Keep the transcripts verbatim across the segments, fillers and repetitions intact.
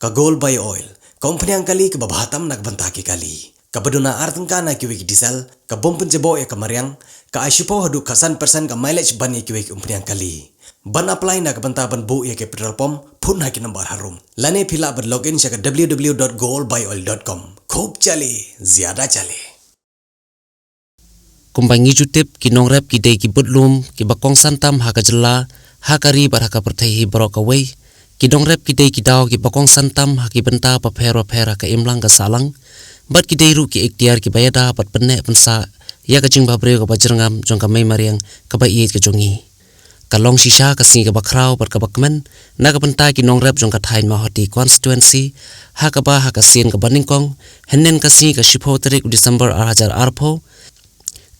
Ka Gold Bio Oil, ka umphniang kali kaba bha tam na ka bynta ki kali. Kaba duna ar tyngka na kiwei ki diesel, ka bym pynjaboh ïa ka mariang, ka ai shiphew haduh khatsan percent ka mileage ban ïa kiwei ki umphniang kali. Ban apply na ka bynta ban buh ïa ki petrol pump, phone ha ki number harum. Lane phi lah ban log in sha ka w w w dot gold bio oil dot com. Khub jali, zyada jali. Kumba ngi ju tip, ki nongrep ki dei ki budlum kiba kongsan tam ha ka jylla, ha ka ri bad ha ka pyrthei hi baroh kawei. Ki nongrep ki dei ki daw kiba kongsan tam ha ki bynta bapher bapher ha ka imlang ka sahlang. Bad ki dei ruh ki iktiar kiba ïada bad pynneh pynsah ïa ka jingbhabriew kaba jyrngam jong ka mei mariang kaba ïeit ka jong ngi. Ka long shisha ka sngi kaba khraw bad kaba kmen na ka bynta ki nongrep jong ka thaiñ Mawhati constituency, ha kaba ha ka sien kaba nyngkong, hynnin ka sngi ka shiphew tarik u December ar hajar arphew,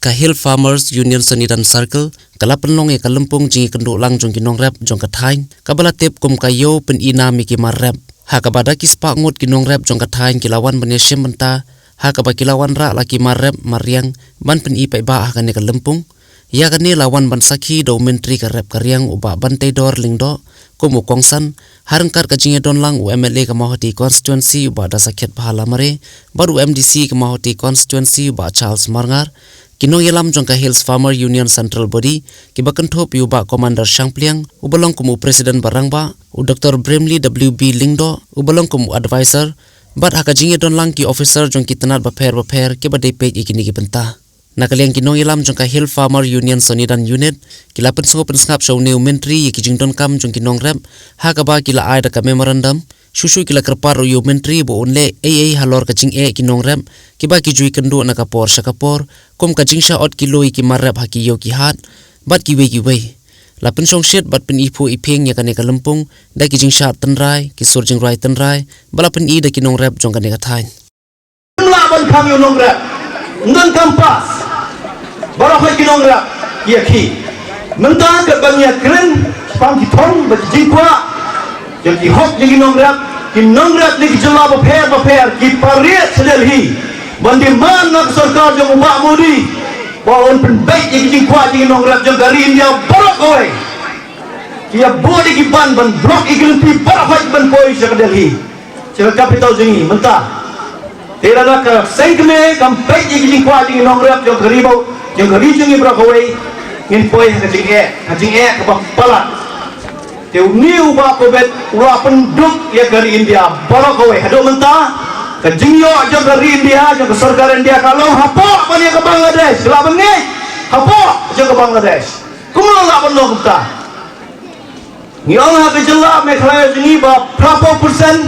ka Hill Farmers Union Sonidan Circle ka la pynlong ïa ka lympung jingïakynduh lang jong ki nongrep jong ka thaiñ, kaba la tip kum ka Ïew Pyni Nam ïa ki Mar Rep, ha kaba da ki spah ngut ki nongrep jong ka thaiñ ki la wan ban ïashim bynta, ha kaba ki la wanrah la ki mar rep mar riang ban pyni paidbah ha kane ka lympung. Ïa kane la wan ban sakhi da u Myntri ka rep ka riang u Bah Banteidor Lyngdoh kum u kongsan, ha ryngkat ka jingïadon lang u M L A ka Mawhati constituency u Bah Dasakhiatbha Lamare, bad u M D C ka Mawhati constituency u Bah Charles Marngar, ki nongïalam jong ka Hills Farmer Union Central Body, kiba kynthup ïa u Bah Commander Shangpliang, uba long kum u President ba rangbah, u Doktor Brimley W B Lyngdoh, uba long kum u Advisor, bad ha ka jingïadon lang ki officer jong ki tnat bapher bapher kiba dei peit ïa kine ki bynta. Na ka liang ki nongïalam jong ka Hill Farmer Union Sonidan Unit, ki la pynsngew pynsngap sha une u Myntri ïa ki jingdonkam jong ki nongrep, ha kaba ki la ai da ka memorandum, shuh shuh ki la kyrpad ruh ïa u Myntri ba un leh ei ei halor ka jingeh ki nongrep, kiba ki ju ïakynduh na ka por sha ka por, kum ka jingshah ot ki lui ki mar rep ha ki ïew ki hat, bad kiwei kiwei. La pynshongshit bad pyniphuh iphieng ïa kane ka lympung da ki jingshad tynrai, ki sur jingrwai tynrai, ba la pyni da ki nongrep jong kane ka thaiñ. Ym lah ban khang ïa u nongrep. Ym don kam pass. Baroh ki nongrep ïa ki. Mynta ka ban ïakren shaphang ki thong bad ki jingkwah jong ki hok jong ki nongrep, ki nongrep na ki jylla bapher bapher ki pariat sha Delhi ban demand na ka sorkar jong u Bah Modi ba un pynbeit ïa ki jingkwah jong ki nongrep jong ka ri India baroh kawei. Ki ïa bud ïa ki ban ban block ïa ki lynti baroh ban poi sha ka Delhi, sha ka capital jong ngi mynta. Te lada ka seng kmie kam peit ïa ki jingkwah jong ki nongrep jong ka ri, jong ka ri jong ngi baroh kawei, ngin poi ha ka jingeh, ha ka jingeh kaba palat. Te une u Bah Covid u la pynduk ïa ka ri India baroh kawei. Haduh mynta ka jingïoh jong ka ri India, jong ka sorkar India ka long hapoh ban ïa ka Bangladesh, ka lah ban ngeit hapoh jong ka Bangladesh. Kumno lah ban long kumta? Ngi ong ha ka jylla Meghalaya jong ngi ba phraphew percent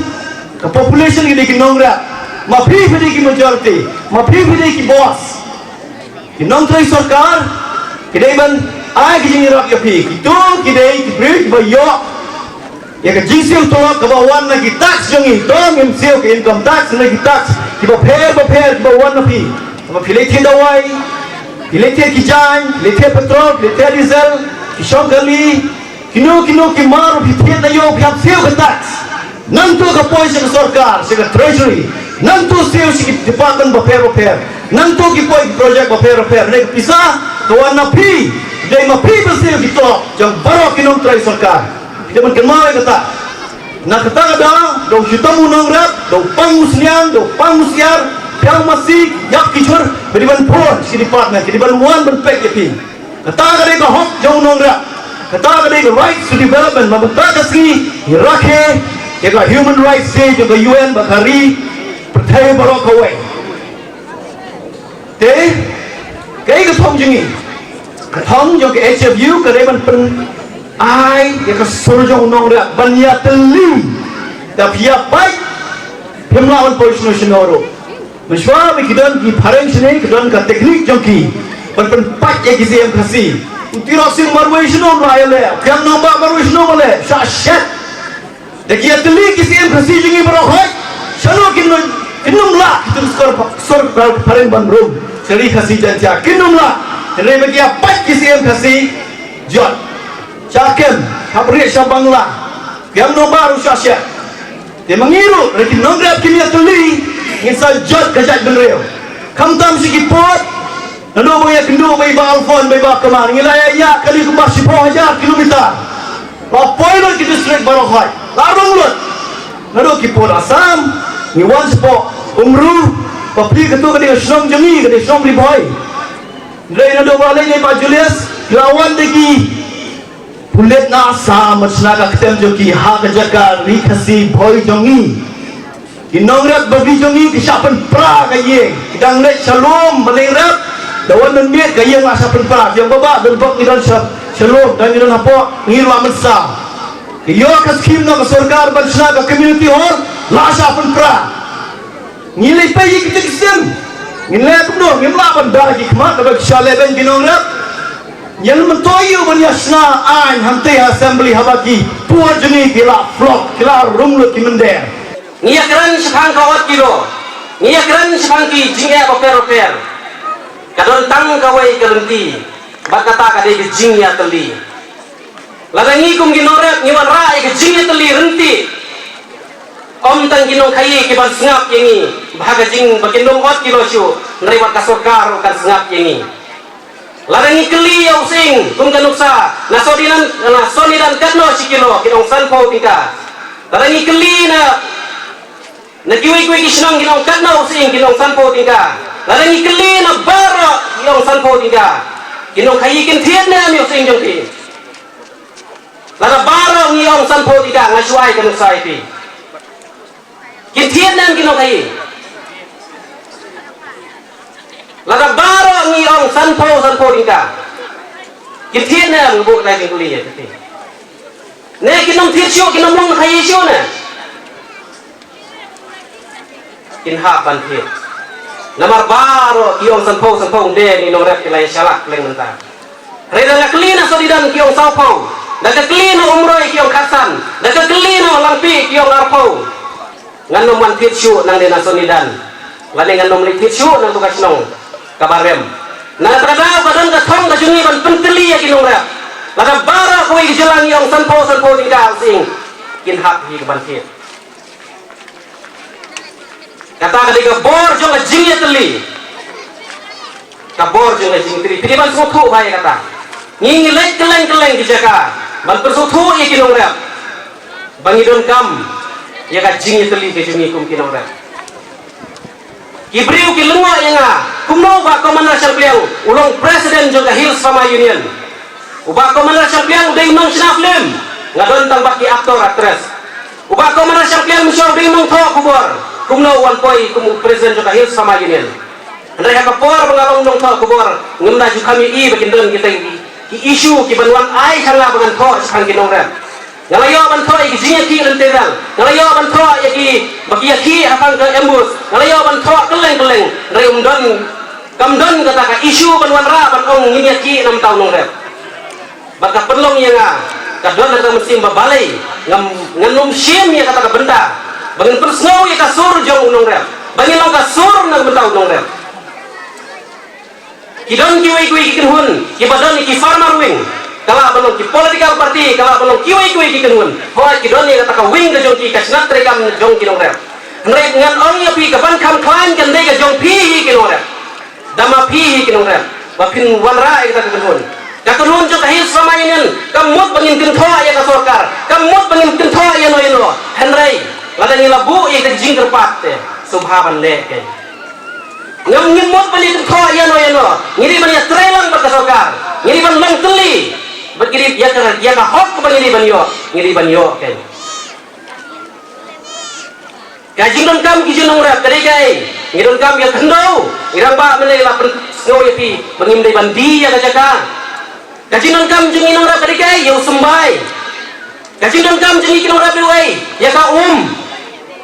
ka population ki dei ki nongrep. Ma phi phi dei ki majority, ma phi phi dei ki boss. Ki nongtrei sorkar ki dei ban ai ki jingïarap ïa phi. Kito ki dei ki briew kiba ïoh ïa ka jingsiew tulop kaba wan na ki tax jong ngi. To ngim siew ka income tax, na ki tax kiba pher bapher kiba wan na phi. Kaba phi leit thied dawai, phi leit thied ki jaiñ, phi leit thied petrol, phi leit thied diesel, ki shong kali, kino kino ki mar phi thied na ïew phi hap siew ka tax. Nangto ka poi sha ka sorkar, sha ka treasury. Nangto siew sha ki department bapher bapher. Nangto ki poi ki project bapher bapher. Ne ka pisa ka wan na phi. Dei ma phi ba siew ki tulop jong baroh ki nongtrei sorkar. Phi dei ban kynmaw ïa kata. Na kata ka daw, da u shitom u nongrep, da u pang u sniang, da u pang u siar, phi ïa masi, ïap ki jhur, ba dei ban phone sha ki department, ki dei ban wan ban peit ïa phi. Kata ka dei ka hok jong u nongrep. Kata ka dei ka rights to development. Namar kata ka sngi ngi rakhe ïa ka Human Rights Day jong ka U N bad ka ri pyrthei baroh kawei. Te kaei ka thong jong ngi? Ka thong jong ka H F U ka dei ban pyn ai ïa ka sur jong u nongrep ban ïatylli. Da phi ïa pait, phim lah ban poi shano shano ruh. Mynshuwa ba ki don ki phareng shane, ki don ka teknik jong ki ban pynpait ïa ki Syiem Khasi. U Tirot Sing marwei shano ba ïa leh, u Khiam Nangbah marwei shano ba leh, shah shet. Da ki ïatylli ki Syiem Khasi jong ngi baroh hoi, shano kin nym, kin nym lah ki tymmen sor, sor phareng ban rung sha ri Khasi Jaiñtia, kin nym lah. Hynrei ba ki ïa pait ki Syiem Khasi jot. Sha kem, hap rieh sha Bangla. Khiam Nangbah ruh shah shet. Te ma ngi ruh, lada ki nongrep kim ïatylli, ngin sa jot ka jaitbynriew. Khamtam sha ki pud, naduh ba ngi ïakynduh bad i Bah Alphonse bad i Bah Kamar, ngi la ïa ïaid kali kumba shiphew hajar kilometer. La poi lut ki district baroh hoi, la rung lut. Naduh ki por Assam, ngi wan shapoh Umroi, bapli katu ka dei ka shnong jong ngi, ka dei shnong Ri Bhoi. Hynrei naduh ba leit ïa i Bah Julius, ki la wan da ki pulit na Assam, ban shna ka ktem jong ki ha ka jaka Ri Khasi Bhoi jong ngi. Ki nongrep ba ri jong ngi ki shah pynpra ka ïing, ki dang leit sha lum ba lyngrep, da wan mynmiet ka ïing la shah pynpra. Ki ong, "Baba, don bok ngi don sha, sha lum, don ngi don hapoh, ngi ruh mynsaw." Ki ïoh ka skim na ka sorkar ban shna ka community hall, la shah pynpra. Ngi leit peit ïa kita ki skim. Ngi leh kumno, ngim lah ban da ki khmat, kaba ki shah leh beiñ ki nongrep. Ïa mynta ïoh ban ïa shna aiñ hangtei ha assembly haba ki por jong ngi ki la flop, ki la rung lut ki mynder. Ngi ïakren shaphang ka ot kilo. Ngi ïakren shaphang ki jingeh bapher bapher. Ka don tang kawei ka lynti. Bad kata ka dei ka jingïatylli. Lada ngi kum ki nongrep ngi wanrah ïa ka jingïatylli ryntih, ym tang ki nongkhaïi ki ban sngap ïa ngi ba ha ka jing ba kin ym ot kilo shuh, hynrei wat ka sorkar ruh kan sngap ïa ngi. Lada ngi kylli ïa u Sying kum ka nuksa, na Sonidan, na Sonidan katno shi kilo, kin ong sanphew tyngka. Lada ngi kylli na, na kiwei kiwei ki shnong, kin ong katno u Sying, kin ong sanphew tyngka. Lada ngi kylli na baroh, kin ong sanphew tyngka. Ki nongkhaïi kin thied ne em ïa u Sying jong phi? Lada baroh ngi ong sanphew tyngka, nga shu ai ka nuksa ïa phi. Kin thied ne em ki nongkhaïi? Lada baroh ngi ong sanphew, sanphew tyngka, kin thied ne em? Buh tai jingkylli ïa phi. Ne kin ym thied shuh, kin ym long khaïi shuh ne? Kin hap ban thied. Namar baroh ki ong sanphew, sanphew, ym dei, ngi nongrep ki la ïa shalak leng mynta. Hynrei da ka kylli na Sonidan ki ong sawphew, da ka kylli na Umroi ki ong khatsan, da ka kylli na Langpih ki ong arphew. Ngan ym wan thied shuh nangne na Sonidan, lane ngan ym leit thied shuh na katu ka shnong kaba rem. Na kata ka daw ka don ka thong ka jong ngi ban pyntylli ïa ki nongrep. Lada baroh kawei ka jylla ngi ong sanphew, sanphew tyngka, u Sying, kin hap hi ka ban thied. Kata ka dei ka bor jong ka jingïatylli. Ka bor jong ka jingïatylli. Phi dei ban sngewthuh bha ïa kata. Ngi ngi leit kylleng kylleng ki jaka ban pynsngewthuh ïa ki nongrep ba ngi donkam ïa ka jingïatylli ka jong ngi kum ki nongrep. Ki briew ki lyngngoh ïa nga, kumno u Bah Commander Shangpliang u long president jong ka Hills Farmer Union. U Bah Commander Shangpliang u dei u nongshna film, nga don tang bad ki actor actress. U Bah Commander Shangpliang mynshuwa u dei u nongthoh khubor, kumno u wan poi kum u president jong ka Hills Farmer Union. Hynrei ha ka por ba nga long nongthoh khubor, ngam da ju kham ïohi ba kin don kita ki, ki issue ki ban wan ai sha nga ba ngan thoh shaphang ki nongrep. Nga la ïoh ban thoh ïa ki jingïakhih lynter rel. Nga la ïoh ban thoh ïa ki ba ki ïakhih ha khang ka ambush. Nga la ïoh ban thoh kylleng kylleng. Hynrei um don, kam don kata ka issue ban wanrah ban ong ngin ïakhih na bynta u nongrep. Bad ka pynlong ïa nga ka don kata ka mynsiem ba balei ngam, ngan ym shim ïa kata ka bynta ba ngin pynsngew ïa ka sur jong u nongrep, ba ngin long ka sur na bynta u nongrep. Ki don kiwei kiwei ki kynhun kiba don ïa ki farmer wing, ka lah ban long ki political party, ka lah ban long kiwei kiwei ki kynhun. Hooid, ki don ïa kata ka wing ka jong ki, ka tnat treikam jong ki nongrep. Hynrei ngan ong ïa phi, ka ban kham khlaiñ kan dei ka jong phi hi ki nongrep. Da ma phi hi ki nongrep ba phin wanrah ïa kata ka kynhun. Ka kynhun jong ka Hills Farmer Union kam mut ba ngin kynthoh ïa ka sorkar, kam mut ba ngin kynthoh ïano ïano. Hynrei lada ngi la buh ïa ka jingkyrpad te, sngewbha ban leh keiñ. Ngam, ngim mut ban ïa kynthoh ïano ïano. Ngi dei ban ïatrei lang bad ka sorkar. Ngi dei ban long tylli bad ngi dei ïa ka, ïa ka hok ba ngi dei ban ïoh, ngi dei ban ïoh keiñ. Ka jingdonkam ki jong nongrep ka dei kaei? Ngi donkam ïa ka khyndew. I rangbah mynne la pynsngew ïa phi ba ngim dei ban die ïa ka jaka. Ka jingdonkam jong ngi nongrep ka dei kaei? Ïa u symbai. Ka jingdonkam jong ngi ki nongrep ka dei kaei? Ïa ka um.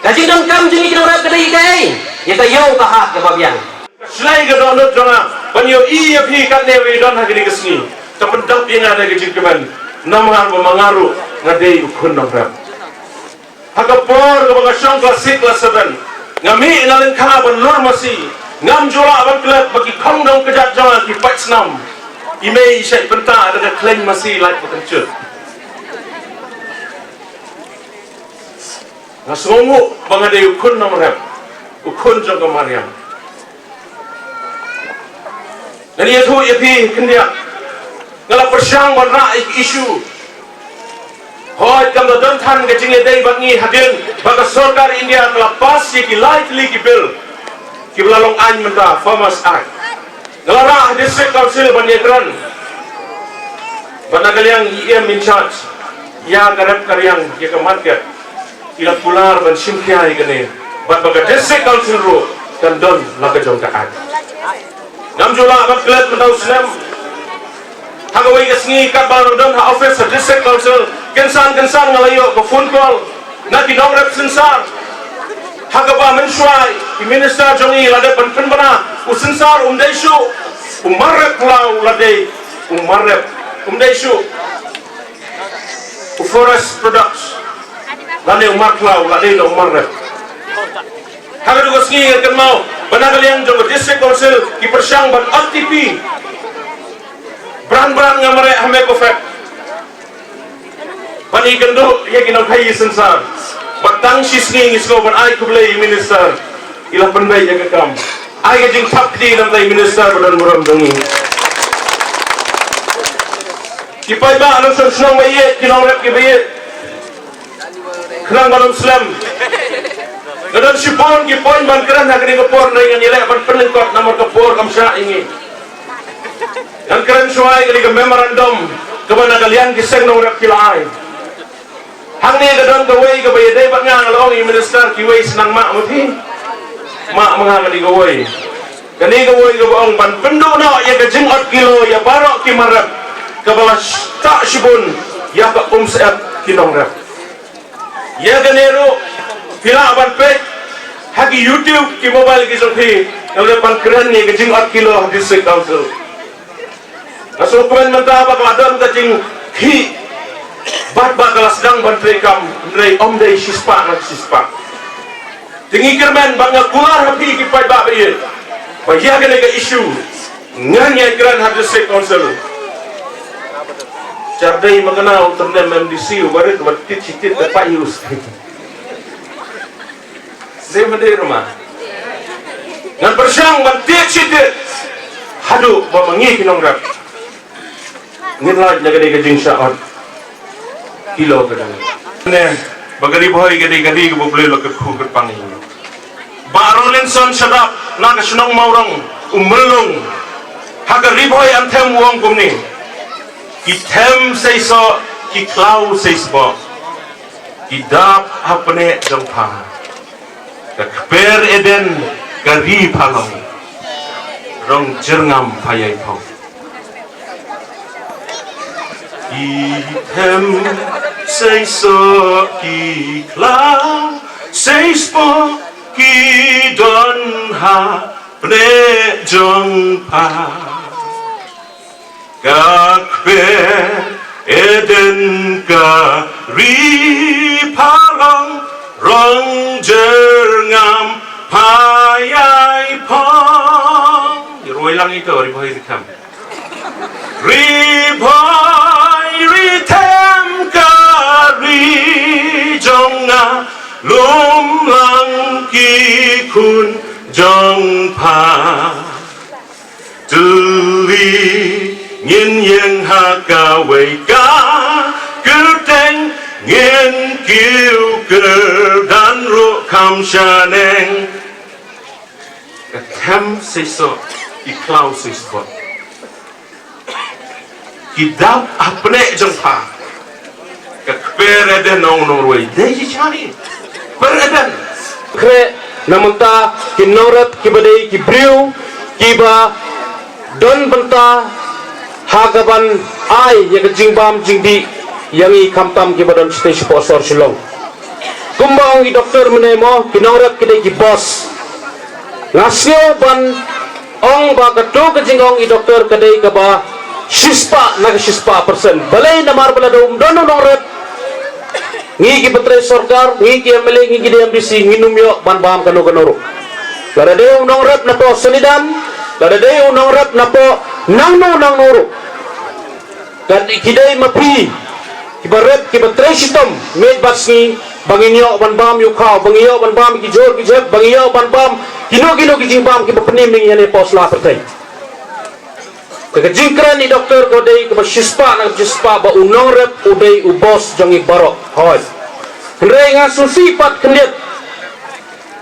Ka jingdonkam jong ngi ki nongrep ka dei kaei? Ïa ka ïew ka hat kaba biang. Ka shlei ka dohnud jong nga ban ïohi ïa phi katne ba i don ha kane ka sngi, ka pyndap ïa nga da ka jingkmen, namar ba ma nga ruh nga dei u khun nongrep. Ha ka por kaba nga shong klas six klas seven, nga mih na lyngkha ban lur masi. Ngam ju lah ban klet ba ki khongdong kjat jong nga ki pait snam. I mei i shait bynta da ka khleiñ masi lait ba kynchut. Nga sngewnguh ba nga dei u khun nongrep, u khun jong ka mariang. Ngan ïathuh ïa phi khyndiat. Nga la pyrshang ban rah ïa ki issue. Hooid, kam da don than ka jingïadei bad ngi hadien ba ka sorkar India ka la pass ïa ki lai tylli ki bill kiba la long aiñ mynta, Farmers Act. Nga la rah ha District Council ban ïakren bad na ka liang i em in charge ïa ka rep ka riang ïa ka market, i la kular ban shim khia ïa kane bad ba ka District Council ruh kan don la ka jong ka aiñ. Ngam ju lah ban klet mynta u snem. Ha kawei ka sngi katba nga don ha office ha District Council, kynsan kynsan nga la ïoh ka phone call na ki nongrep synsar. Ha kaba mynshuwa i minister jong ngi la dep ban pynbna, u synsar um dei shuh u marrep phyllaw, la dei u marrep, um dei shuh u forest products, lane u marphyllaw, la dei u marrep. Ha katu ka sngi nga kynmaw ba na ka liang jong ka District Council ki pyrshang ban O T P. Bran bran nga mareh ha Mekofed ban ïakynduh ïa ki nongkhaïi synsar. Bad tang shi sngi ngi sngew ban ai khublei ïa i minister, i la pynbeit ïa ka kam. Ai ka jingthap kti na i minister ba don burom jong ngi. Ki paidbah nongshong shnong ba ïeit, ki nongrep kiba ïeit, khnang ban ym slem, nga don shibun ki point ban kren ha kane ka por, hynrei ngan ïaleh ban pynlyngkot namar ka por kam shah ïa ngi. Ngan kren shuwa ïa kane ka memorandum kaba na ka liang ki seng nongrep ki la ai. Hangne ka don kawei kaba ïadei bad nga, nga la ong ïa i minister, kiwei snang mah ma phi, mah ma nga kane kawei. Kane kawei kaba ong ban pynduh noh ïa ka jingot kilo ïa baroh ki marrep kaba la sh-, tah shibun ïa ka umsyep ki nongrep. Ïa kane ruh phi lah ban peit ha ki YouTube, ki mobile ki jong phi, nga la dep ban kren ïa ka jingot kilo ha District Council. Nga sngewkmen mynta ba ka la don ka jingkhih bad ba ka la sdang ban treikam, hynrei ym dei shispah na shispah. Te ngi kyrmen bad nga kular ha phi ki paidbah ba ïeit ba ïa kane ka issue ngan ïakren ha District Council. Char dei ma kane u tyrnem M D C u barit ba tit shi tit te pa use. Dei ma dei ruh ma ngan pyrshang ban tied shi tied haduh ba ma ngi ki nongrep ngin lait na ka dei ka jingshah ot kilo ka dang. Ne ba ka Ri Bhoi ka dei ka ri kaba U Blei u la kyrkhu kyrpang ïa ngi. Bah Rawlinson Shadap na ka shnong Mawrong, u Myllung, ha ka Ri Bhoi Anthem u ong kumne: Ki them sei soh, ki khlaw sei sboh, ki dap ha pneh jong pha. Ka kper Eden ka ri pha long, rong jyrngam pha ïai phong. Ki them sei soh, ki khlaw sei sboh, ki don ha pneh jong pha. Ka kper Eden ka ri pha long, rong jyrngam pha ïai phong. Rwai lang ito, Ri Bhoi Ri Them. Ri Bhoi Ri Them ka ri jong nga, lum lang ki khun jong pha. Tylli ngin ïeng ha kawei ka kyrteng, ngin kiew kyrdan ruh kham shaneng. Ka them sei soh, ki khlaw sei sboh, ki dap ha pneh jong pha. Ka kper Eden, ong u nongrwai, dei shi shai. Kper Eden. Khreh na mynta ki nongrep kiba dei ki briew kiba don bynta ha kaban ai ïa ka jingbam jingdih ïa ngi khamtam kiba don shitei shapoh sor Shillong. Kumba ong i doktor mynne mo, ki nongrep ki dei ki boss. Nga sngew ban ong ba kato ka jingong i doktor ka dei kaba shispah na ka shispah percent. Balei? Namar ba lada um don u nongrep, ngi kiba trei sorkar, ngi ki M L A, ngi ki D M D C, ngin ym ïoh ban bam kano kano ruh. Lada dei u nongrep napoh Sonidan, lada dei u nongrep napoh nangno nangno ruh. Ka dei, ki dei ma phi kiba rep, kiba trei shitom miet bad sngi, ba ngin ïoh ban bam ïa u khaw, ba ngin ïoh ban bam ïa ki jhur ki jhep, ba ngin ïoh ban bam kino kino ki jingbam kiba pynim ïa ngi hapoh sla pyrthei. Ka jingkren i doktor ka dei kaba shispah na ka shispah ba u nongrep u dei u boss jong i baroh. Hoi. Hynrei nga sngewsih pat khyndiat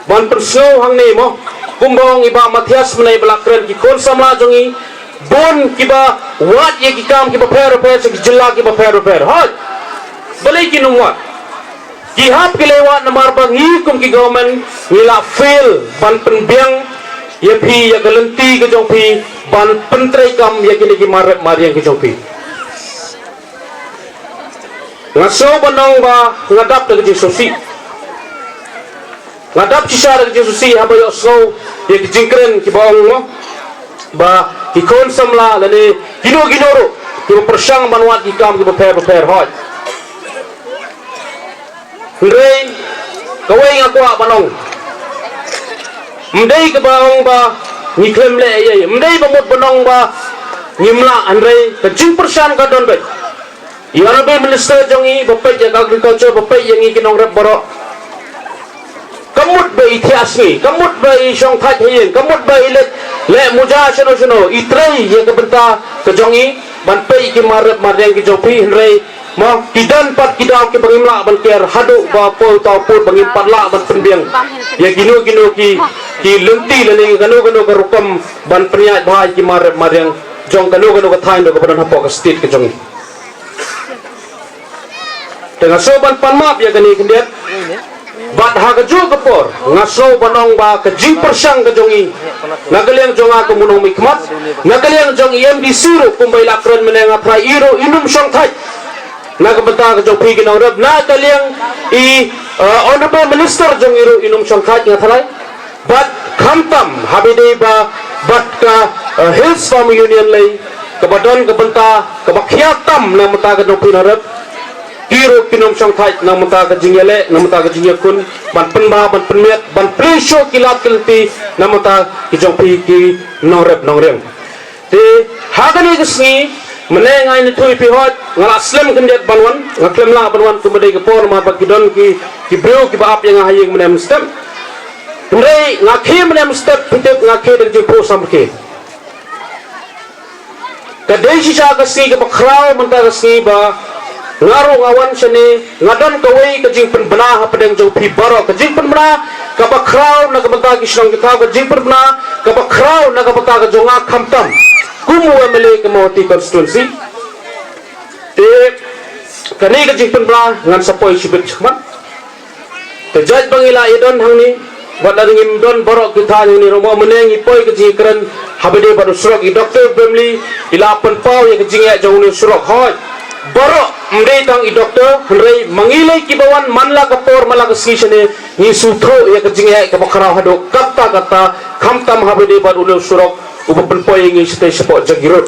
ban pynsngew hangne mo. Kumba ong i Bah Mathias mynne ba la kren ki khun samla jong i. Bun kiba wad ïa ki kam kiba pher pher sha ki jylla kiba pher pher. Hoi. Balei ki nang wad? Ki hap ki leh wad namar ba ngi kum ki government ngi la fail ban pynbiang ïa phi ïa ka lynti ka jong phi ban pyntreikam ïa kine ki mar rep mar riang ki jong phi. Nga sngew ban ong ba nga dap da ka jingsngewsih. Nga dap shisha da ka jingsngewsih haba ïohsngew ïa ki jingkren kiba ong mo ba ki khun samla lane kino kino ruh kiba pyrshang ban wad ki kam kiba pher ba pher hoi. Hynrei kawei nga kwah ban ong. Ym dei kaba ong ba ngi khlem leh ei ei, ym dei ba mut ban ong ba ngim lah, hynrei ka jingpyrshang ka don beit. I Honorable Minister jong i ba peit ïa ka agriculture, ba peit ïa ngi ki nongrep baroh. Ka mut ba i thiah sngi, ka mut ba i shong thait ha ïing, ka mut ba i leit leh muja shano shano, i trei ïa ka bynta ka jong i ban peit ki mar rep mar riang ki jong phi, hynrei mo ki don pat ki daw kiba ngim lah ban kiar haduh ba poi uta u pud ba ngim pat lah ban pynbiang ïa kino kino ki, ki lynti lane kano kano ka rukom ban pynïaid bha ïa ki mar rep mar riang jong kano kano ka thaiñ ruh kaba don hapoh ka state ka jong i. Te nga sngew ban pan map ïa kane khyndiat. Bad ha kajuh ka por nga sngew ban ong ba ka jingpyrshang ka jong i na ka liang jong nga kum u nongmihkhmat, na ka liang jong i M D C ruh kumba i la kren mynne nga tharai i ruh i nym shong thait na ka bynta ka jong phi ki nongrep, na ka liang i, uh, Honorable Minister jong i ruh i nym shong thait nga tharai. Bad khamtam haba ïadei ba bad ka, eh, Hills Farm Union lei kaba don ka bynta kaba khia tam na ka bynta ka jong phi nongrep. Ki ruh ki nym shong thait na ka bynta ka jingïaleh, na ka bynta ka jingïakhun ban pynbha ban pynmiat ban plie shuh ki lad ki lynti na ka bynta ki jong phi ki nongrep nongriang. Te ha kane ka sngi mynne nga ïathuh ïa phi hoi, nga la slem khyndiat ban wan, nga khlem lah ban wan kumba dei ka por namar ba ki don ki, ki briew kiba ap ïa nga ha ïing mynne mynstep. Hynrei nga khie mynne mynstep, phi tip nga khie da ka jingphuh samrkhie. Ka dei shisha ka sngi kaba khraw mynta ka sngi ba nga ruh nga wan shane, nga don kawei ka jingpynbna hapdeng jong phi baroh, ka jingpynbna kaba khraw na ka bynta ki shnong ki thaw, ka jingpynbna kaba khraw na ka bynta ka jong nga khamtam kum u M L A ka Mawhati constituency. Te kane ka jingpynbna ngan sa poi shibit shakhmat. Te jait ba ngi la ïadon hangne, wat la ngim don baroh ki thaiñ hangne ruh mo, mynne ngi poi ka jingkren haba ïadei bad u surok, i Doctor Bramley i la pynpaw ïa ka jingeh jong une u surok. Hoi, baroh, ym dei tang i Doctor, hynrei ma ngi lei kiba wan man la ka por man la ka sngi shane, ngi sngewthuh ïa ka jingeh kaba khraw haduh katta katta, khamtam haba ïadei bad une u surok uba pynpoi ïa ngi shatei shapoh Jagi Road.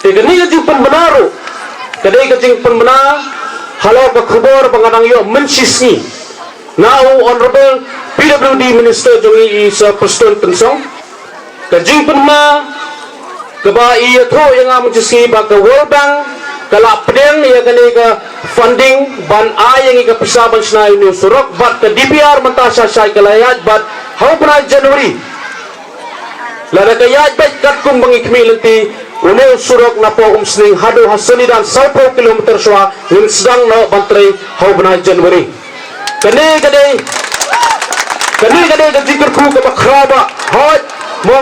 Te kane ka jingpynbna ruh ka dei ka jingpynbna halor ka khubor ba nga dang ïoh mynshisngi na u Honorable P W D Minister jong ngi, i Sir Prestone Tynsong. Ka jingpynbna kaba i ïathuh ïa nga mynshisngi ba ka World Bank ka la pdiang ïa kane ka funding ban ai ïa ngi ka pisa ban shna ïa une u surok, bad ka D P R mynta shai shai ka la ïaid bad ha u bnai January. Lada ka ïaid beit katkum ba ngi khmih lynti, une u surok napoh Umsning haduh ha Sonidan sawphew kilometer shuwa ngin sdang noh ban trei ha u bnai January. Kane ka dei, kane ka dei ka jingkyrkhu kaba khraw ba hoi mo.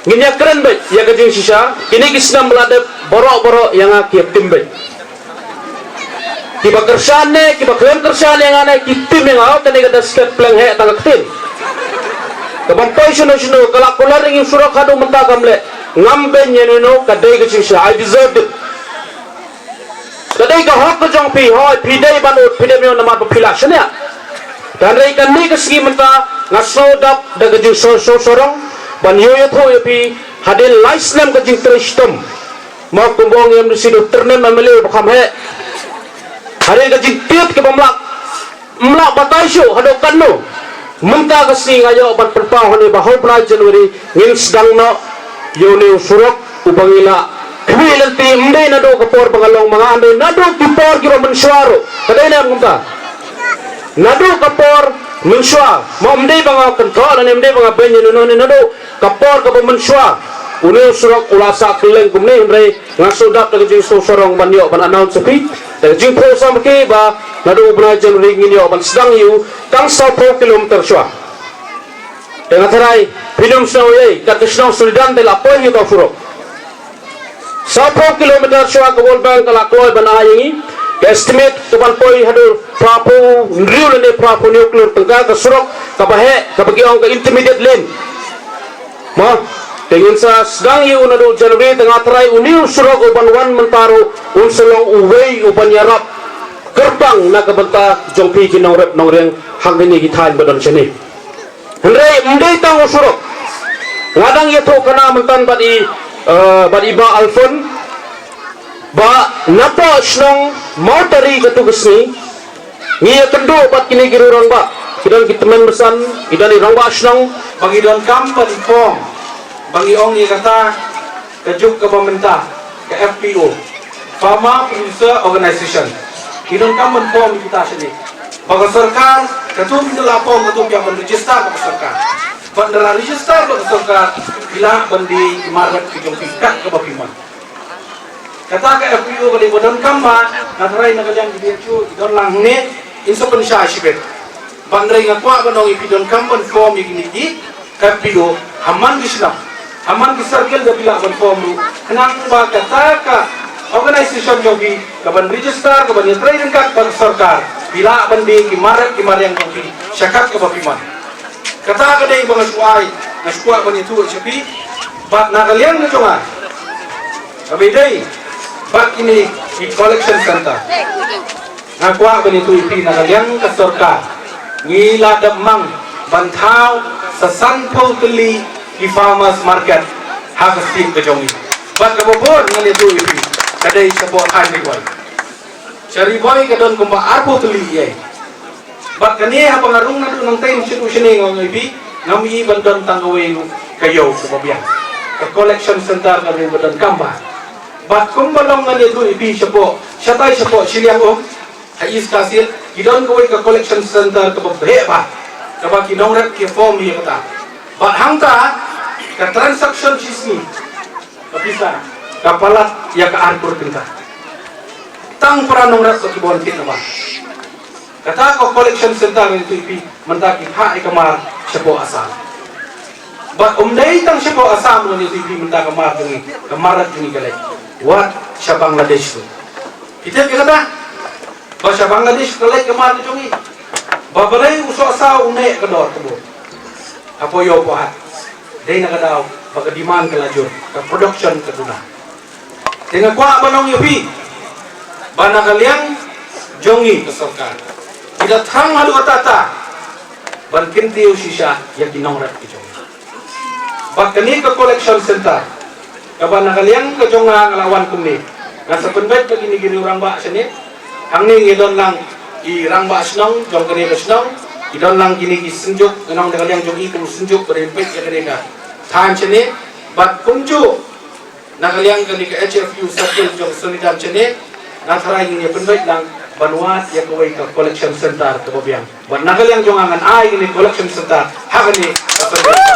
Ngin ïa kren beit ïa ka jingshisha, kine ki snem ba la dep baroh baroh ïa nga ki ïa tim beit. Kiba kyrshan ne kiba khlem kyrshan ïa nga ne ki tim ïa nga, oh, kane ka da stet pleng heh tang ka ktien. Ka bym poi shano shano, ka la kular ïa ngi u surok haduh mynta kam leh. Ngam beiñ ïa uno uno, ka dei ka jingshisha, I deserve it. Ka dei ka hok ka jong phi, hoi, phi dei ban ud, phi dei ban ïoh namar ba phi la shaniah. Hynrei kane ka sngi mynta nga sngewdap da ka jingsngew sngewsarong ban ïoh ïathuh ïa phi hadien lai snem ka jingtrei shitom. Mo kumba ong i M D C, da u tyrnem M L A uba kham heh. Hadien ka jingtied kaba ym lah, ym lah batai shuh haduh katno. Mynta ka sngi nga ïoh ban pynpaw hangne ba ha u bnai January ngin sdang noh ïa une u surok uba ngi la khmih lynti, ym dei naduh ka por ba nga long ma nga, ym dei naduh ki por kiba mynshuwa ruh. Ka dei ne em kumta? Naduh ka por mynshuwa, mo, ym dei ba nga kynthoh lane ym dei ba nga beiñ ïa uno uno, naduh ka por kaba mynshuwa. Une u surok u la sah kylleng kumne, hynrei nga shu dap da ka jingsngew sarong ban ïoh ban announce ïa phi da ka jingphohsam ki ba naduh u bnai January ngin ïoh ban sdang ïa u tang sawphew kilometer shuwa. Te nga tharai phi nym sngew ei, kat ka shnong Solidan te la poi ïa uta u surok. Sawphew kilometer shuwa ka World Bank ka la kloi ban ai ïa ngi. Ka estimate ka ban poi haduh phraphew hynriew lane phraphew hynñiew klur tyngka ka surok kaba heh, kaba ki ong ka intermediate lane. Mo, te ngin sa sdang ïa u naduh January, te nga tharai une u surok u ban wan mynta ruh un sa long uwei u ban ïarap kyrpang na ka bynta jong phi ki nongrep nongriang hangne ki thaiñ ba don shane. Hynrei ym dei tang u surok. Nga dang ïathuh khana mynta bad i, eh, bad i Bah Alfon ba napoh shnong Mawtari katu ka sngi ngi ïakynduh bad kine ki rangbah, ki don ki tymmen basan, ki don i rangbah shnong, ba ngi donkam bad i form ba ngi ong ïa kata ka juk kaba mynta ka F P O, Farmer Producer Organization. Ngi donkam ban form ïa kita shane. Ba ka sorkar, katu ngi la form, katu phi hap ban register bad ka sorkar. Ban da la register bad ka sorkar, phi lah ban die ki mar rep ki jong phi kat kaba phi mon. Kata ka F P O ka dei ba donkam ba, nga tharai na ka liang ki D H O ki don lang hangne, in sa pynshai shibit. Ban, hynrei nga kwah ban ong ïa phi, donkam ban form ïa kine ki F P O ha man ki shnong, ha man ki circle da phi lah ban form ruh, khnang ba kata ka organization jong phi ka ban register, ka ban ïatrei ryngkat bad ka sorkar, phi lah ban die ki mar rep ki mar riang jong phi sha kat kaba phi mon. Kata ka dei ba nga shu ai, nga shu kwah ban ïathuh sha phi. Bad na ka liang ka jong nga, kaba ïadei bad kine ki collection center, nga kwah ban ïathuh ïa phi, na ka liang ka sorkar ngi la dep mang ban thaw sa sanphew tylli ki farmers market ha ka state ka jong ngi. Bad kaba bun ngan ïathuh ïa phi, ka dei shapoh thaiñ Ri Bhoi. Sha Ri Bhoi ka don kumba arphew tylli ïa. Bad kane haba nga rung naduh nangtei shaduh shane nga ong ïa phi, ngam i ban don tang kawei ruh ka ïew kaba biang. Ka collection center ka ruh ba donkam bha. Bad kumba long ngan ïathuh ïa phi shapoh, shatai shapoh shiliang um ha East Khasi Hills, ki don kawei ka collection center kaba bheh bha, kaba ki nongrep ki form ïa kata. Bad hangta ka transaction shi sngi, ka pisa ka palat ïa ka ar klur tyngka. Tang para nongrep ki bun ki naba. Kata ka collection center ngi ïathuh ïa phi mynta ki phah ïa ka mar shapoh Assam. Bad ym dei tang shapoh Assam ngi ïathuh ïa phi mynta ka mar jong ngi, ka mar jong ngi ka leit wat sha Bangladesh ruh. Phi tip ïa kata? Ba sha Bangladesh ka leit ka mar ka jong ngi. Ba balei u sohsaw u neh ka dor ka bor hapoh ïew hapoh hat. Dei na ka daw ba ka demand ka la jur, ka production ka duna. Te nga kwah ban ong ïa phi ba na ka liang jong ngi ka sorkar, ngi da thrang haduh katta katta ban kyntiew shisha ïa ki nongrep ki jong ngi. Bad kane ka collection center kaba na ka liang ka jong nga nga la wan kumne, nga sa pynbeit ba kine ki riew rangbah shane. Hangne ngi don lang i rangbah shnong jong kane ka shnong, ngi don lang kine ki synjuk, nga ong na ka liang jong i kum synjuk ba dei peit ïa kane ka thaiñ shane. Bad kumjuh na ka liang kane ka H F U circle jong Solidan shane, nga tharai ngin ïa pynbeit lang ban wad ïa kawei ka collection center kaba biang. Bad na ka liang jong nga ngan ai kane collection center ha kane ka circle.